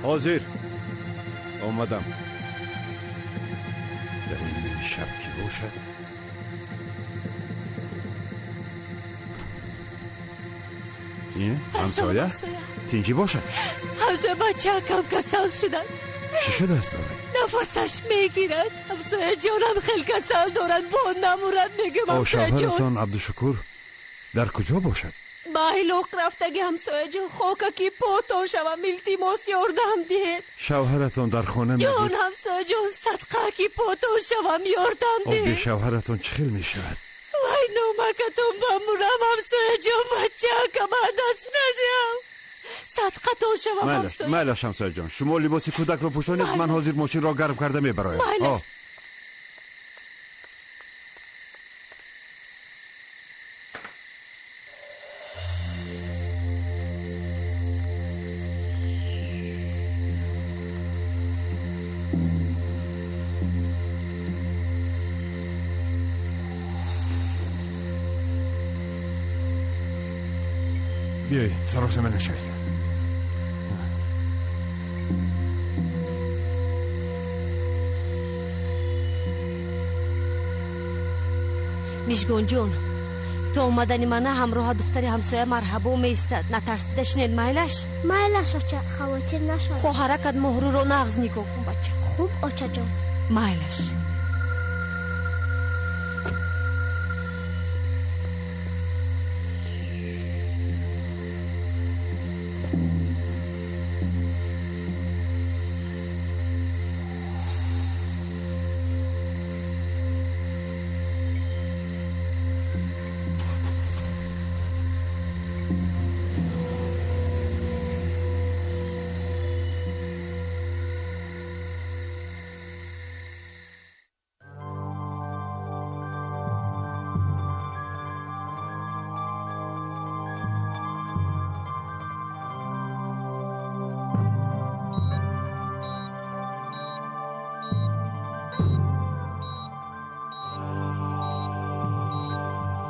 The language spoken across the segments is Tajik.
Ҳозир омадам. Дар ин ними шаб кӣ бошад? Ҳамсоя? Тинҷӣ бошад? Ҳамсоя, бачаакам касал шуданд. Чӣ шудааст барои? Нафасаш мегирад. Ҳамсоя ҷонам хел касал дорад, бо намурад мегӯям ҳамсоя ҷон. Шавҳаратон Абдушукур дар куҷо бошад? Ба ҳилоқ рафтаги ҳамсоя ҷон, хока ки потон шавам, илтимос ёрдам диҳед. Шавҳаратон дар хона набуд? Ҷон ҳамсоя ҷон, садқа ки потон шавам, ёрдам диҳед. Бе шавҳаратон чӣ хел мешавад? Вай номакатон бамурам ҳамсоя ҷон, бачаакам даст надиҳам. Садқатон шавам ҳамсоя. Майлаш ҳамсоя ҷон, шумо либоси кӯдакро пӯшонед, ман ҳозир мошинро гарм карда мебароям. Майлаш. Биёед, саросема нашавед. Мижгонҷон, то омадани мана ҳамроҳа духтари ҳамсоя марҳабо меистад. Натарсида шинед, майлаш? Майлаш, оча, хавотир нашавед. Хоҳаракат моҳрӯро нағз нигоҳ кун, бача. Хуб, очаҷон. Майлаш.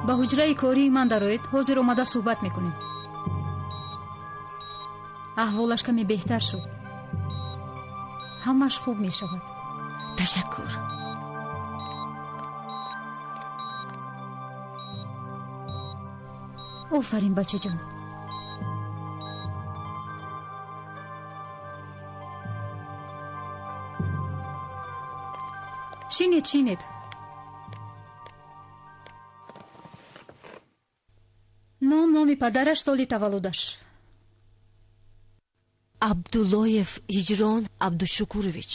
Ба ҳуҷраи кории ман дароед, ҳозир омада суҳбат мекунем. Аҳволаш каме беҳтар шуд. Ҳамаш хуб мешавад. Ташаккур. Офарин, бачаҷон. Шинед, шинед. Ном, номи падараш, соли таваллудаш. Абдуллоев Ҳиҷрон Абдушукурович.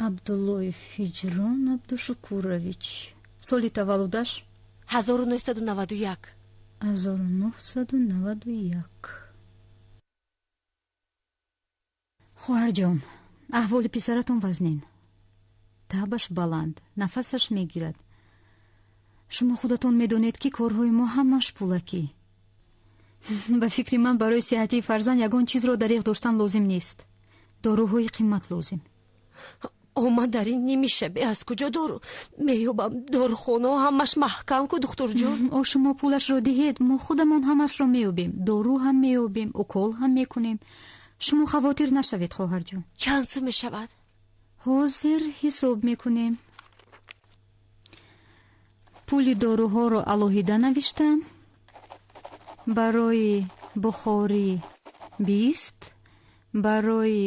Абдуллоев Ҳиҷрон Абдушукурович. Соли таваллудаш? 1991. 1991. Хоҳарҷон, аҳволи писаратон вазнин. Табаш баланд, нафасаш мегирад. Шумо худатон медонед, ки корҳои мо ҳамаш пулакӣ. Ба фикри ман барои сиҳатии фарзанд ягон чизро дариғ доштан лозим нест. Доруҳои қимат лозим. О, ман дар ин ними шабе аз куҷо дору меёбам? Дорухонаҳо ҳамаш маҳкам ку, духтурҷон. О, шумо пулашро диҳед, мо худамон ҳамашро меёбем. Дору ҳам меёбем, укол ҳам мекунем. Шумо хавотир нашавед, хоҳарҷон. Чанд сум мешавад? Ҳозир ҳисоб мекунем. Пули доруҳоро алоҳида навиштам. Барои бухорӣ 20, барои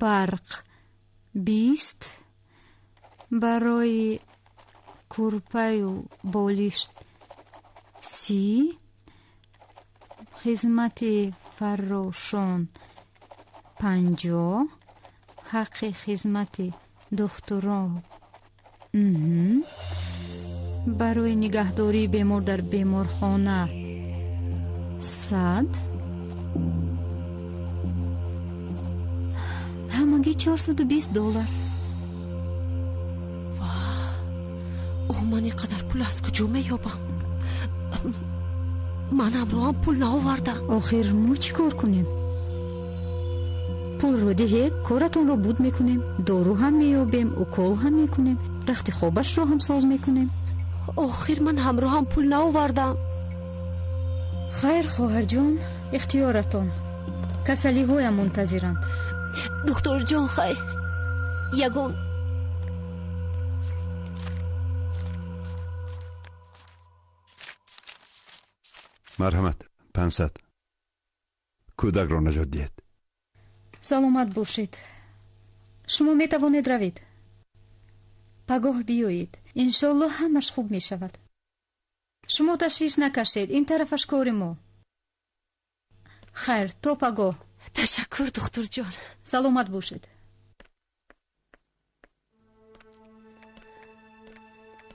барқ 20, барои курпаю болишт 30, хизмати фаррошон 50, ҳаққи хизмати духтурон барои нигаҳдории бемор дар беморхона 100, ҳамагӣ $420. Ва, о, ман ин қадар пул аз куҷо меёбам? Ман ҳамроҳам пул наовардам. Охир мо чӣ кор кунем? Пулро диҳед, коратонро буд мекунем, дору ҳам меёбем, укол ҳам мекунем, рахти хобашро ҳам соз мекунем. Охир ман ҳамроҳам пул наовардам. Хайр, хоҳарҷон, ихтиёратон. Касалиҳоям мунтазиранд. Духтурҷон, хай ягон Марҳамат, 500. Кӯдакро наҷот диҳед. Саломат бошед. Шумо метавонед равед. Пагоҳ биёед. Иншоллоҳ ҳамаш хуб мешавад. Шумо ташвиш накашед, ин тарафаш кори мо. Хайр, то пагоҳ. Ташаккур, духтурҷон. Саломат бошед.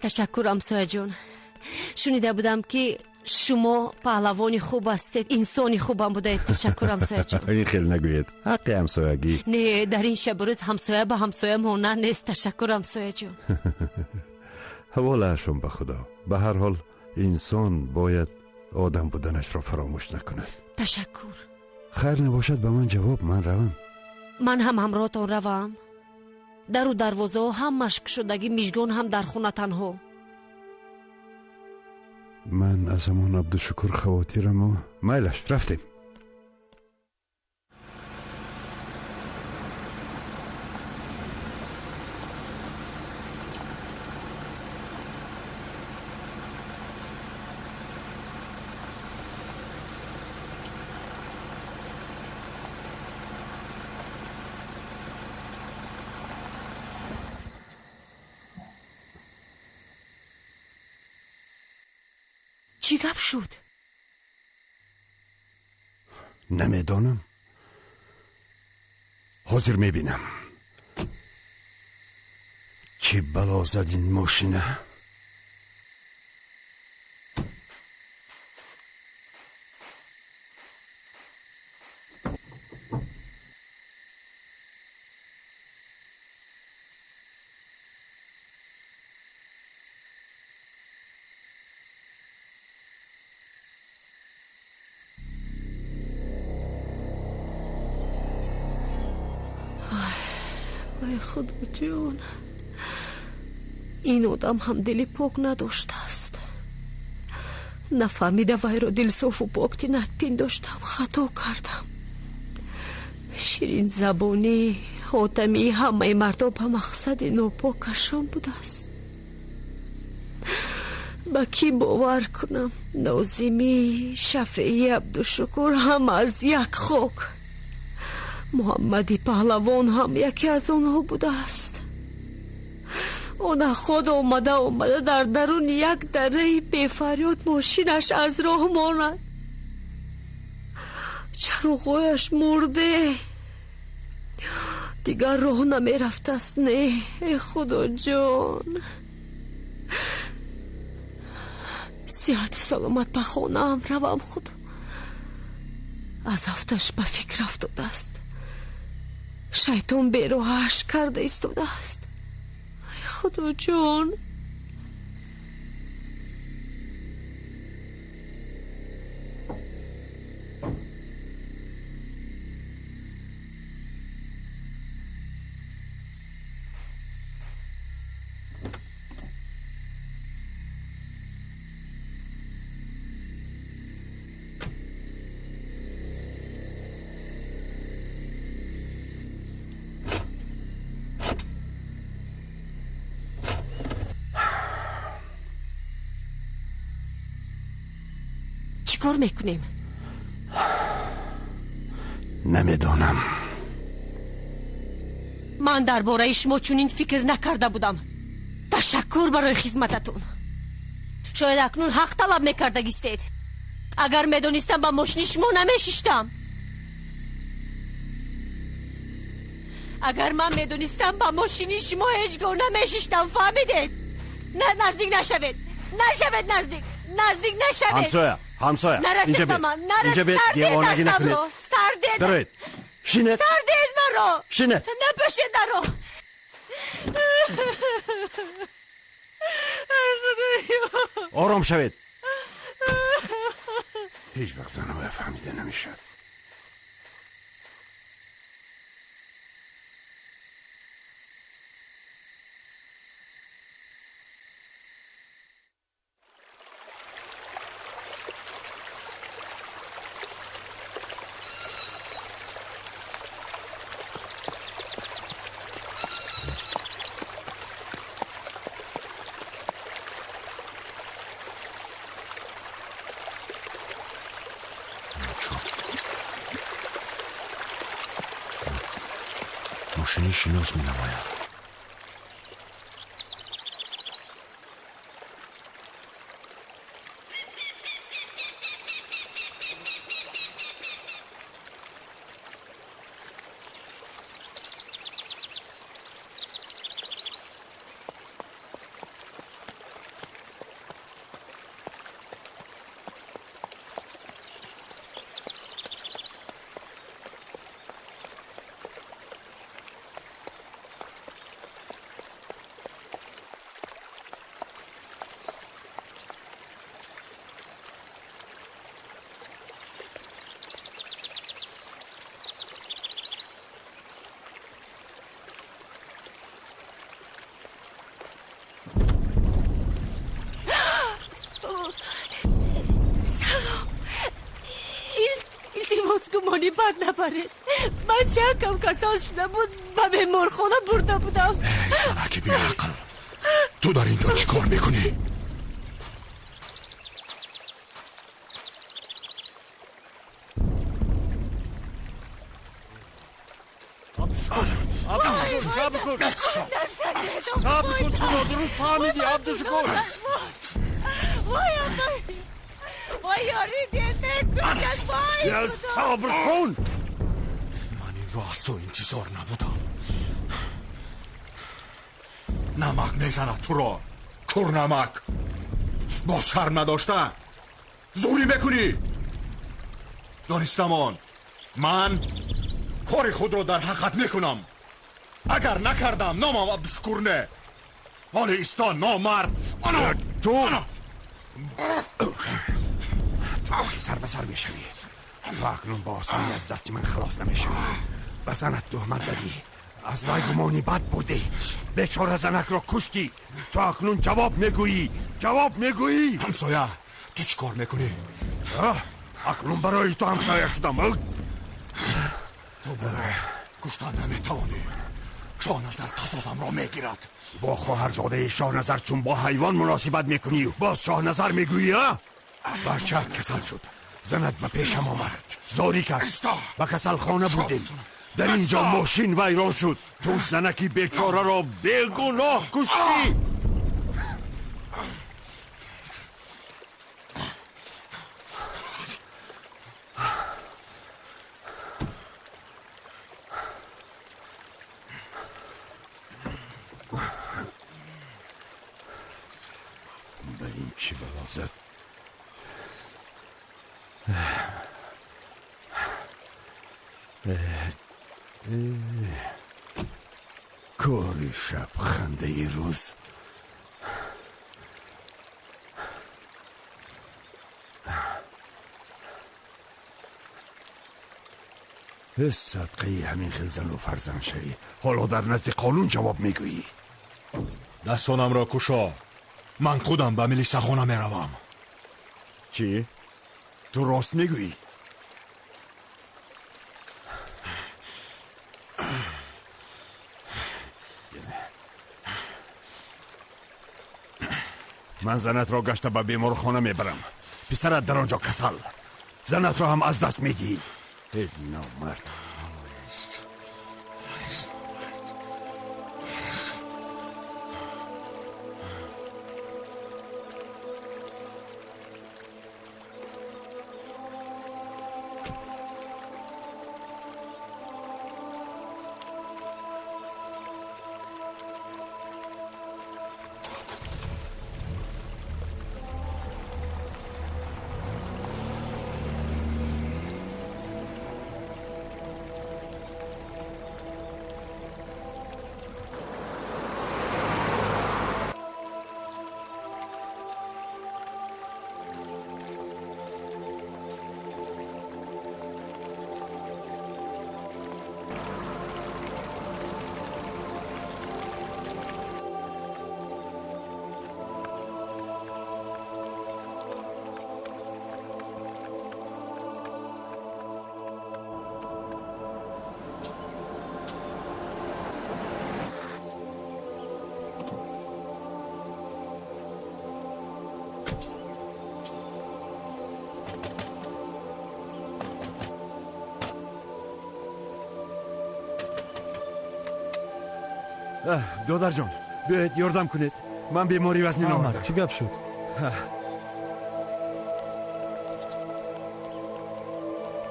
Ташаккур, ҳамсояҷон. Шунида будам, ки шумо паҳлавони хуб ҳастед, инсони хубам будаед. Ташаккур, ҳамсояҷон. Ин хел нагӯед, ҳаққи ҳамсоягӣ. Не, дар ин шабу рӯз ҳамсоя ба ҳамсоя монанд нест. Ташаккур, ҳамсояҷон. Ҳаволаашон ба Худо. Ба ҳар ҳол инсон бояд одам буданашро фаромӯш накунад. Ташаккур. Хайр набошад, ба ман ҷавоб, ман равам. Ман ҳам ҳамроҳтон равам. Дару дарвозаҳо ҳамаш кушодагӣ, мижгон ҳам дар хона танҳо. Ман аз ҳамон Абдушукур хавотираму. Майлаш, рафтем. Чӣ гап шуд? Намедонам. Ҳозир мебинам. Чӣ бало зад ин мошина? Ай Худоҷон, ин одам ҳам дили пок надоштааст. Нафаҳмида вайро дилсофу покти пиндоштам, хато кардам. Ширинзабонӣ, ҳотамии ҳамаи мардон ба мақсади нопокашон будааст. Ба кӣ бовар кунам? Нозимӣ, Шафеӣ, Абдушукур ҳама аз як хок. Муҳаммади паҳлавон ҳам яке аз онҳо будааст. Она худ омада омада дар даруни як дарраи бефарёд мошинаш аз роҳ монад. Чароғояш мурде, дигар роҳ намерафтааст. Не, э Худоҷон, сиҳату саломат ба хонаам равам. Худо аз афташ ба фикр афтодааст. Шайтон бероҳааш карда истодааст. Ай Худоҷон. Чӣ кор мекунем? Намедонам. Ман дар бораи шумо чунин фикр накарда будам. Ташаккур барои хизмататон. Шояд акнун ҳақ талаб мекардагистед. Агар медонистам, ба мошини шумо намешиштам. Агар ман медонистам, ба мошини шумо ҳеҷ гоҳ намешиштам. Фаҳмидед? Наздик нашавед, нашавед, наздик, наздик нашавед. Ҳамсоя, ҳамсоя, нарасед ба ман, инҷа сардед девонагӣ накунед. дастамро, сардед. Дароед, шинед. Сардед маро. Шинед. Напашед даро. Ором шавед. Ҳеҷ вақт занҳоя фаҳмида намешавад. Мошини шинос менамояд. Гумони бад набаред. Бачакам касал шуда буд, ба беморхона бурда будам. Эй занаки беақл, ту дар ин ҷо чӣ кор мекунӣ? Сабр кун, ту нодуруст фаҳмидӣ, Абдушукур. Вой, Абдой! Вой, ёри мекушад, вой! Сабр кун! Ман инро аз ту интизор набудам. Намак мезанад туро, курнамак. Боз шарм надошта зӯрӣ мекунӣ. Донистамон, ман кори худро дар ҳаққат мекунам. Агар накардам, номам Абдушукур не. Ҳоле исто, номард. Ту сар ба сар мешавӣ ва акнун ба осонӣ аз дасти ман халос намешавӣ. Ба занат туҳмат задӣ, аз вай гумони бад бурдӣ, бечора занакро куштӣ. Ту акнун ҷавоб мегӯӣ, ҷавоб мегӯӣ. Ҳамсоя, ту чӣ кор мекунӣ? Акнун барои ту ҳамсоя шудам. Ту маро куштан наметавонӣ. Шоҳназар қасосамро мегирад. Бо хоҳарзодаи Шоҳназар чун бо ҳайвон муносибат мекунӣ, боз Шоҳназар мегӯӣ, а? Бачаат касал шуд, занат ба пешам омад, зорӣ кард, ба касалхона бурдем. Дар ин ҷо мошин вайрон шуд. Ту занаки бечораро бегуноҳ куштӣ. Ба ин чӣ бало зад? Кори шаб, хандаи рӯз. Садқаи ҳамин хел зану фарзанд шавӣ, ҳоло дар назди қонун ҷавоб мегӯӣ. Дастонамро кушо, ман худам ба милисахона меравам. Чӣ? Ту рост мегӯӣ? Ман занатро гашта ба беморхона мебарам. Писарат дар он ҷо касал. Занатро ҳам аз даст медиҳӣ. Эй номард! Додарҷон, биёед ёрдам кунед. Ман беморӣ вазнин овардам. Чӣ гап шуд?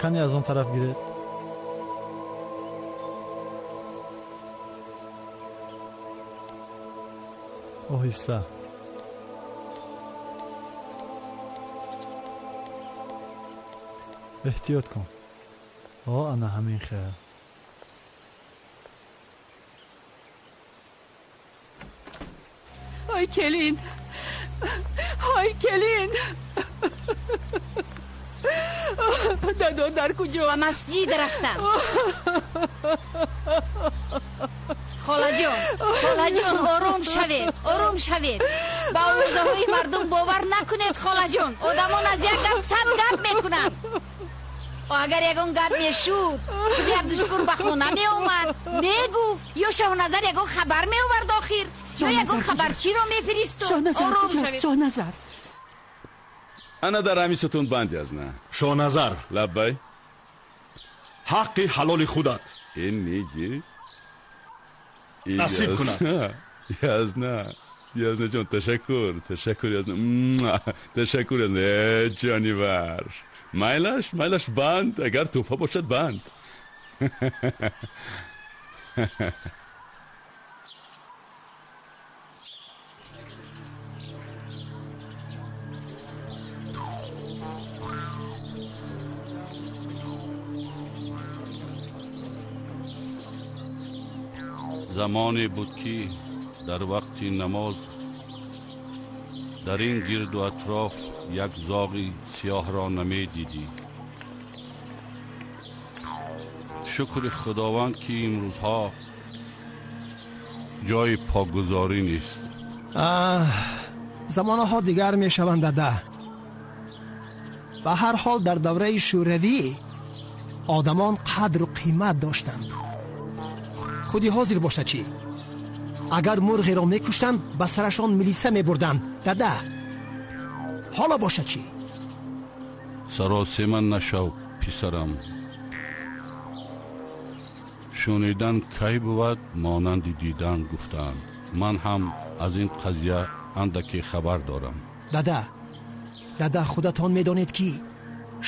Кане аз он тараф гиред. Оҳиста. Эҳтиёт кун. О, ана ҳамин хел. Ой, келин! Ой, келин! Дадо дар куҷо? Ба масҷид рафтам. Холаҷон, холаҷон, ором шавед, ором шавед. Ба овозаҳои мардум бовар накунед, холаҷон. Одамон аз як гап сад гап мекунанд. Агар ягон гап мешуд, худи Абдушукур ба хона меомад, мегуфт, ё Шоҳназар ягон хабар меовард охир, ё ягон хабарчиро мефиристод. Ором шавед. Шоҳназар. Ана дар ҳамин сутун банди аз на. Шоҳназар. Лаббай. Ҳаққи ҳалоли худат. Ин неги? Насиб кунад. Язна. Язна ҷон, ташаккур, ташаккур язна. Ташаккур язна. Э, ҷонивар. Майлаш, майлаш банд, агар тӯҳфа бошад банд. Замоне буд, ки дар вақти намоз дар ин гирду атроф як зоғи сиёҳро намедидӣ. Шукри Худованд, ки имрӯзҳо ҷои покгузорӣ нест. Замонаҳо дигар мешаванд, дада. Ба ҳар ҳол дар давраи шӯравӣ одамон қадру қимат доштанд. Худи ҳозир бошад чӣ? Агар мурғеро мекуштанд, ба сарашон милиса мебурданд, дада. Ҳоло бошад чӣ? Саросема нашав, писарам. Шунидан кай бувад, монанди дидан гуфтаанд. Ман ҳам аз ин қазия андаке хабар дорам. Дада, дада, худатон медонед, ки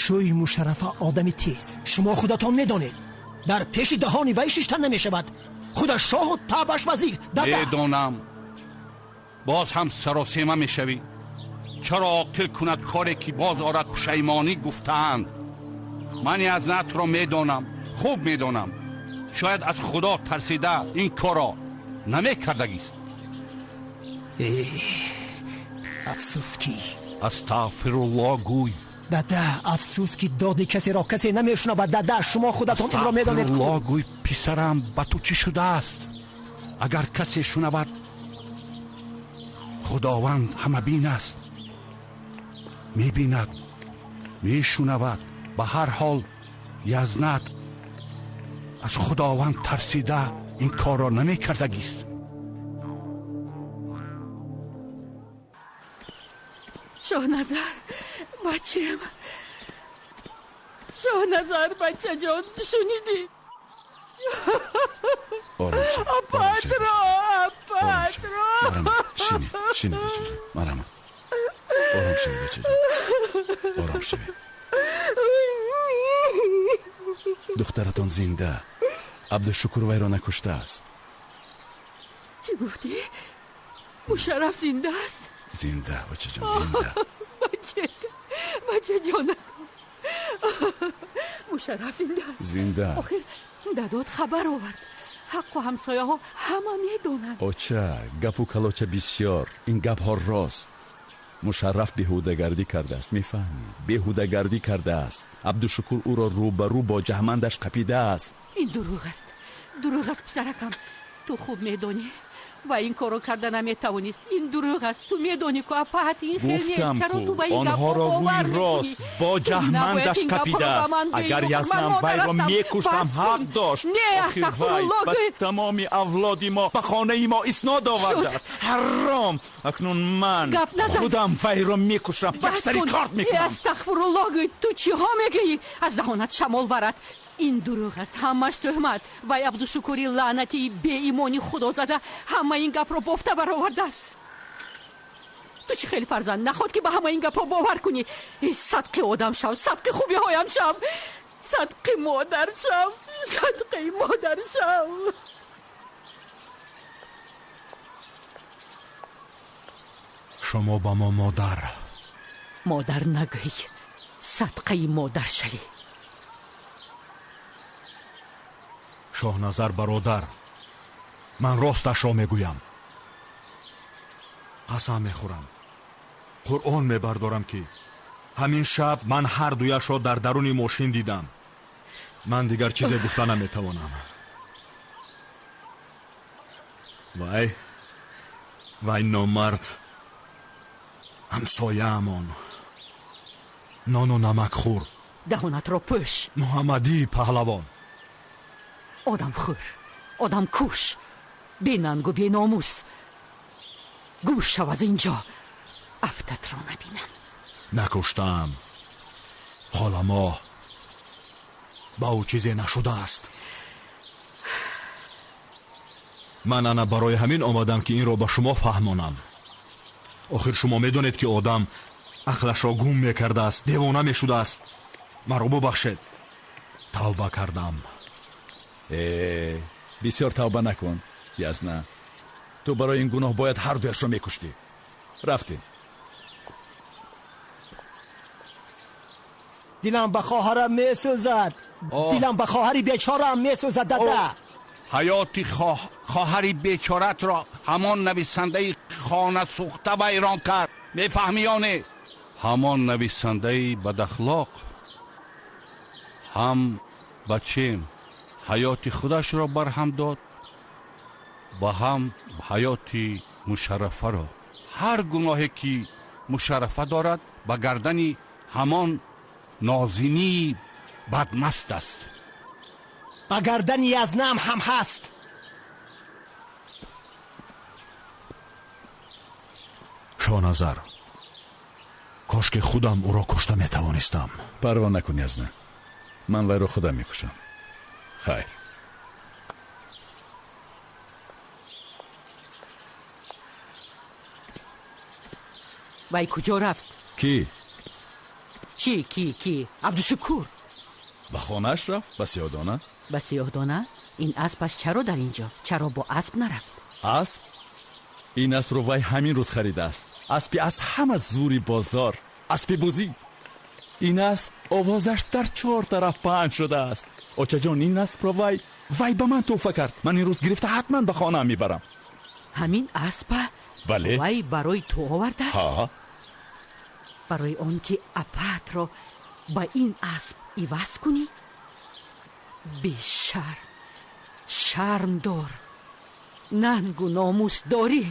шӯи Мушаррафа одами тез. Шумо худатон медонед, дар пеши даҳони вай шиштан намешавад. Худаш шоҳу табаш вазир, дада. Медонам. Боз ҳам саросема мешавӣ. Чаро оқил кунад коре, ки боз орад пушаймонӣ гуфтаанд. Ман язнатро медонам, хуб медонам. Шояд аз Худо тарсида ин корро намекардагист. Афсӯс ки. Астағфирулло гӯй. Дада, афсӯс ки доди касеро касе намешунавад, дада. Шумо худатон инро медонед. Астағфирулло гӯй, писарам, ба ту чӣ шудааст? Агар касе шунавад, Худованд ҳамабин аст, мебинад, мешунавад. Ба ҳар ҳол язнат аз Худованд тарсида ин корро намекардагист. Шоҳназар, бачаам. Шоҳназар, бачаҷон, шунидӣ? Апатро, апатро. Шинед, шинед, бачаҷон, марҳамат. Ором шавед, бачаҷон, ором шавед. Духтаратон зинда. Абдушукур вайро накуштааст. Чӣ гуфтӣ? Мушарраф зинда аст? Зинда, бачаҷон, зинда. Бачаҷонам, Мушарраф зинда аст. Зинда. Охир дадот хабар овард. Ҳаққу ҳамсояҳо ҳама медонанд. Оча, гапу калоча бисёр. Ин гапҳо рост. Мушарраф беҳудагардӣ кардааст, мефаҳмӣ? Беҳудагардӣ кардааст. Абдушукур ӯро рӯбарӯ бо ҷаҳмандаш қапидааст. Ин дурӯғ аст, дурӯғ аст, писаракам. Ту хуб медонӣ ва ин корро карда наметавонист. Ин дурӯғ аст, ту медонӣ ку, апаат, ин хел нест. Гуфтам Чаро ку, ту ба ин гапҳо онҳоро рӯи бовар рост мекунӣ? бо Ту ҷаҳмандаш набояд ин гапҳоро ба қапидааст. ман гӯӣ. Агар Ман язнам модар вайро ҳастам. мекуштам, Бас ҳақ кун. дошт. Не, Охир вай астағфирулло ба гӯй. тамоми авлоди мо, ба хонаи мо иснод овардааст. Ҳаром! Акнун ман Гап назан. худам вайро мекушам, Бас яксари кун. корт мекунам. Астағфирулло гӯй, ту чиҳо мегӯӣ? Аз даҳонат шамол барад. Ин дурӯғ аст, ҳамаш тӯҳмат. Вай Абдушукури лаънатии беимони худозада ҳама ин гапро бофта баровардааст. Ту чӣ хеле фарзанд, наход ки ба ҳама ин гапҳо бовар кунӣ. Садқи одам шав, садқи хубиҳоям шав, садқи модар шав, садқи модар шав. Шумо ба мо модар. Модар нагӯй, садқаи модар шавӣ. Шоҳназар бародар, ман росташро мегӯям. Қасам мехӯрам, Қуръон мебардорам, ки ҳамин шаб ман ҳар дуяшро дар даруни мошин дидам. Ман дигар чизе гуфта наметавонам. Вай, вай номард, ҳамсояамон, нону намакхӯр. Даҳонатро пӯш. Муҳаммадии паҳлавон. Одамхӯр, одамкуш, бенангу беномус. Гум шав аз ин ҷо, афтатро набинам. Накуштаам, холамоҳ, ба ӯ чизе нашудааст. Ман ана барои ҳамин омадам, ки инро ба шумо фаҳмонам. Охир шумо медонед, ки одам ақлашро гум мекардааст, девона мешудааст. Маро бубахшед, тавба кардам. Э, бисёр тавба накун, Язна. Ту барои ин гуноҳ бояд ҳар дуяшро мекуштӣ. Рафтем. Дилам ба хоҳарам месӯзад. Дилам ба хоҳари бечораам месӯзад, дада. Ҳаёти хоҳари бечоратро ҳамон нависандаи хона сӯхта вайрон кард. Мефаҳмӣ ё не? Ҳамон нависандаи бадахлоқ ҳам бачем ҳаёти худашро барҳам дод ва ҳам ҳаёти Мушаррафаро. Ҳар гуноҳе ки Мушаррафа дорад, ба гардани ҳамон нозинии бадмаст аст. Ба гардани Язнам ҳам ҳаст. Шоҳназар, кош ки худам ӯро кушта метавонистам. Парво накун, Язна, ман вайро худам мекушам. Хайр. Вай куҷо рафт? Кӣ? Чӣ кӣ кӣ? Абдушукур. Ба хонааш рафт, ба Сиёҳдона. Ба Сиёҳдона? Ин аспаш чаро дар ин ҷо? Чаро бо асп нарафт? Асп? Ин аспро вай ҳамин рӯз харидааст. Аспи аз ҳама зури бозор, аспи бузӣ. Ин асп овозаш дар чор тараф паҳн шудааст. Очаҷон, ин аспро вай ба ман тӯҳфа кард. Ман ин рӯз гирифта ҳатман ба хонаам мебарам. Ҳамин аспа? Бале. Вай барои ту овардааст? Ҳа. Барои он ки апаатро ба ин асп иваз кунӣ? Бешарм, шарм дор, нангу номус дорӣ.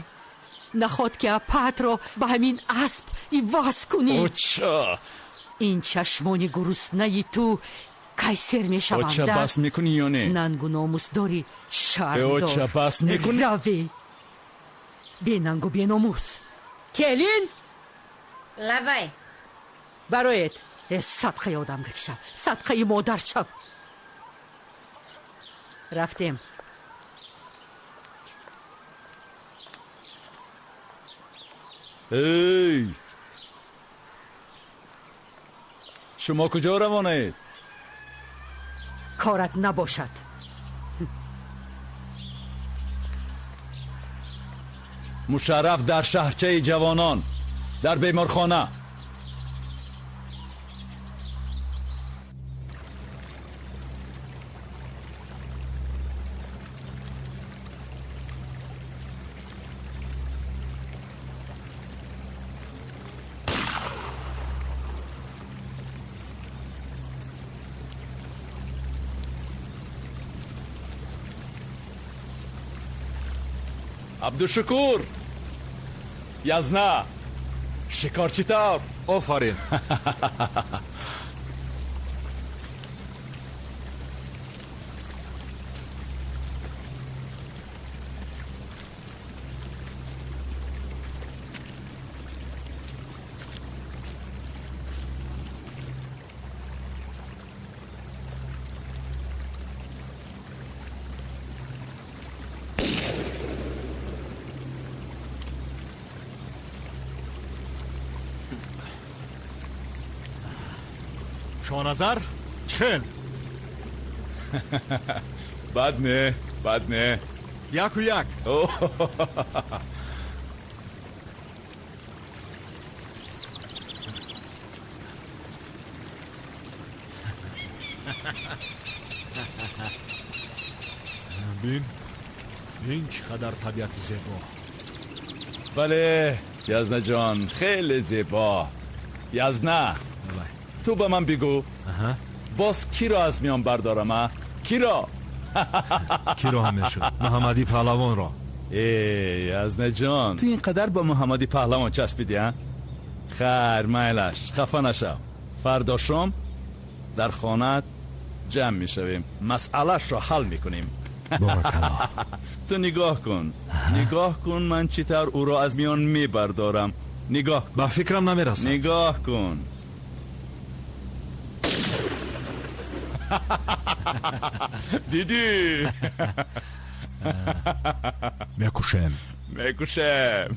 Наход ки апаатро ба ҳамин асп иваз кунӣ. Оча! Ин чашмони гуруснаи ту кай сер мешаванд? Оча, бас мекунӣ ё не? Нангу номус дорӣ, шарм дор. Оча, бас мекунӣ? Равӣ, бенангу беномус. Келин! Лабай. Бароед. Садқаи одамгарӣ шав, садқаи модар шав. Рафтем. Эй! Шумо куҷо равонаед? Корат набошад. Мушарраф дар шаҳрчаи ҷавонон, дар беморхона. Абдушукур, Язна, шикор чӣ тавр? Офарин. Шоҳназар чӣ хел? Бад не, бад не. 1-1. Бин, бин чӣ қадар табиати зебо. Бале, Язнаҷон, хеле зебо. Язна, ту ба ман бигӯ, боз киро аз миён бардорам, а? Киро? Киро ҳам мешуд? Муҳаммади Паҳлавонро. Э, Язнаҷон, ту ин қадар ба Муҳаммади Паҳлавон часпидӣ, а? Хайр, майлаш, хафа нашав. Фардо шом дар хонаат ҷамъ мешавем, масъалаашро ҳал мекунем. Боракаллоҳ. Ту нигоҳ кун, нигоҳ кун, ман чӣ тавр ӯро аз миён мебардорам. Нигоҳ кун. Ба фикрам намерасад. Нигоҳ кун. Дидӣ? Мекушем. Мекушем.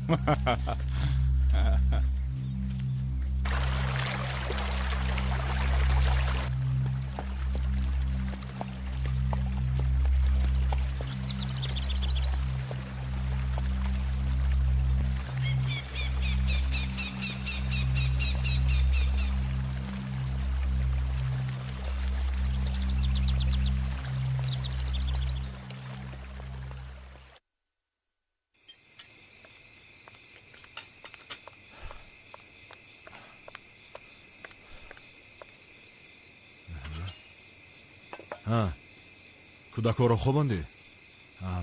Кӯдакҳоро хобондӣ?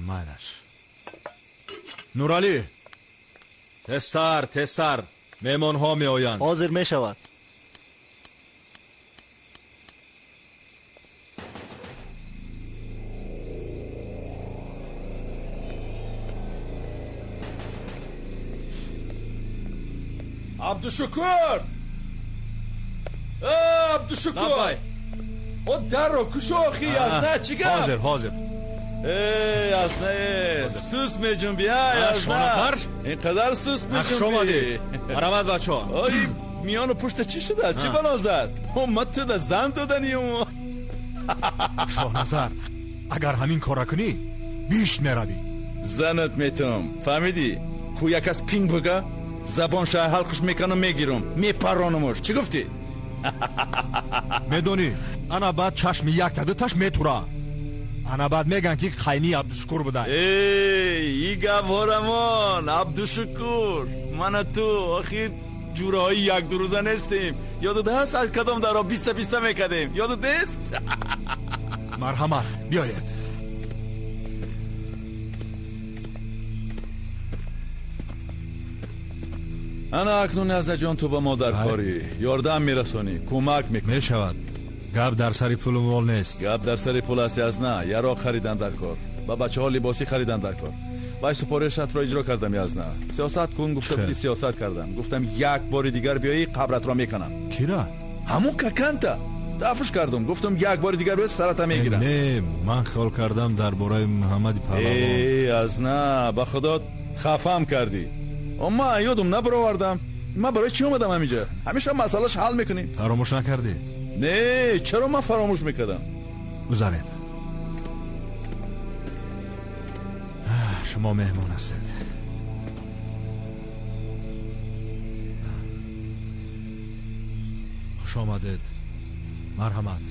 Майлаш. Нуралӣ, тезтар, тезтар, меҳмонҳо меоянд. Ҳозир мешавад. Абдушукур! Абдушукур! О, дарро кушо, охи, Язна, чӣ гап? Ҳозир, ҳозир. Э, Язна, суст меҷунбӣ, а, Язна. Шоҳназар? Ин қадар суст меҷунбӣ. Хуш омадӣ. Марамад, бачаҳо. Ой, миёну пушта чӣ шудааст? Чӣ бало зад? Ма ту да зан доданиюм. Шоҳназар, агар ҳамин корра кунӣ, бишт меравӣ. Занат метум, фаҳмидӣ? Ку як аз пинг буга, забон шаҳр ҳалқиш меканам, мегирам, мепаронамуш. Чӣ гуфтӣ? Медонӣ, ана баъд чашми якта дуташ метура. Ана баъд мегӯянд, ки қайни Абдушукур буда. Эй, и гапҳорамон, Абдушукур, мана ту охир ҷураҳои якдурӯза нестем. Ёдат ҳаст аз кадом даро биста биста мекардем? Ёдат нест? Марҳамат, биёед. Ана акнун, Язнаҷон, ту ба мо дар корӣ ёрдам мерасонӣ, кӯмак мекунӣ. Мешавад. Гап дар сари пулу мол нест. Гап дар сари пул аст, Язна. Яроқ харидан дар кор, ба бачаҳо либосӣ харидан дар кор. Вай супоришатро иҷро кардам, Язна. Сиёсат кун гуфта будӣ, сиёсат кардам. Гуфтам як бори дигар биёӣ, қабратро меканам. Кира? Ҳамун каканта. Тафуш кардам. Гуфтам як бори дигар биёӣ, сарата мегирам. Не, ман хиёл кардам дар бораи Муҳаммади Паҳлавон. Э, Язна, ба худо хафам кардӣ. Ман ёдум набаровардам. Ман барои чӣ омадам ҳаминҷа? Ҳамеша масъалаш ҳал мекунем. Фаромӯш накардӣ? Не, чаро ман фаромӯш мекардам? Гузаред. Шумо меҳмон ҳастед. Хуш омадед. Марҳамат.